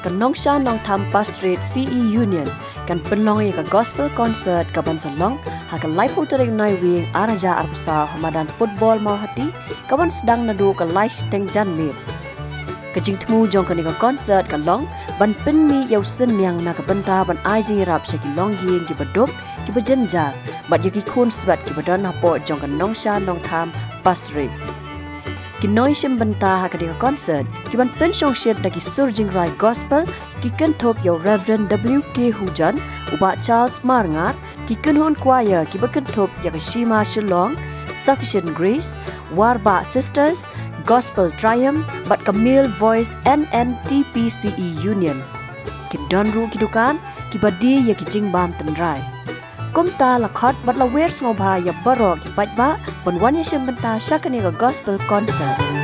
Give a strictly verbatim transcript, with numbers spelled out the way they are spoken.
Ka Nongsha Nongtham Pastorate C E Union kan pynlong ïa ka Gospel Concert kaban sa long ha ka laiphew tarik Naiwieng ar hajar arphew saw ha madan football Mawhati, kaban sdang naduh ka lai shiteng janmiet. Ka jingthmu jong kane ka concert ka long ban pynmih ïa u synñiang na ka bynta ban ai jingïarap sha ki longïing kiba duk, kiba jynjar, bad ïa ki khun swet kiba don hapoh jong ka Nongsha Nongtham Pastorate. Ki nongïashim bynta ha kane ka concert ki ban pynshongshit da ki sur jingrai gospel, ki kynthup ïa u Reverend W K Hujon, u Bah Charles Marngar, ki kynhun choir kiba kynthup ïa ka Shima Shillong, Sufficient Grace, Warbah Sisters, Gospel Triumph, bad ka Male Voice N N T P C E Union. Kin don ruh ki dukan kiba die ïa ki jingbam tynrai. Kumta la khot bad la wer sngewbha ïa baroh ki paidbah ban wan ïashim bynta sha kane ka Gospel Concert.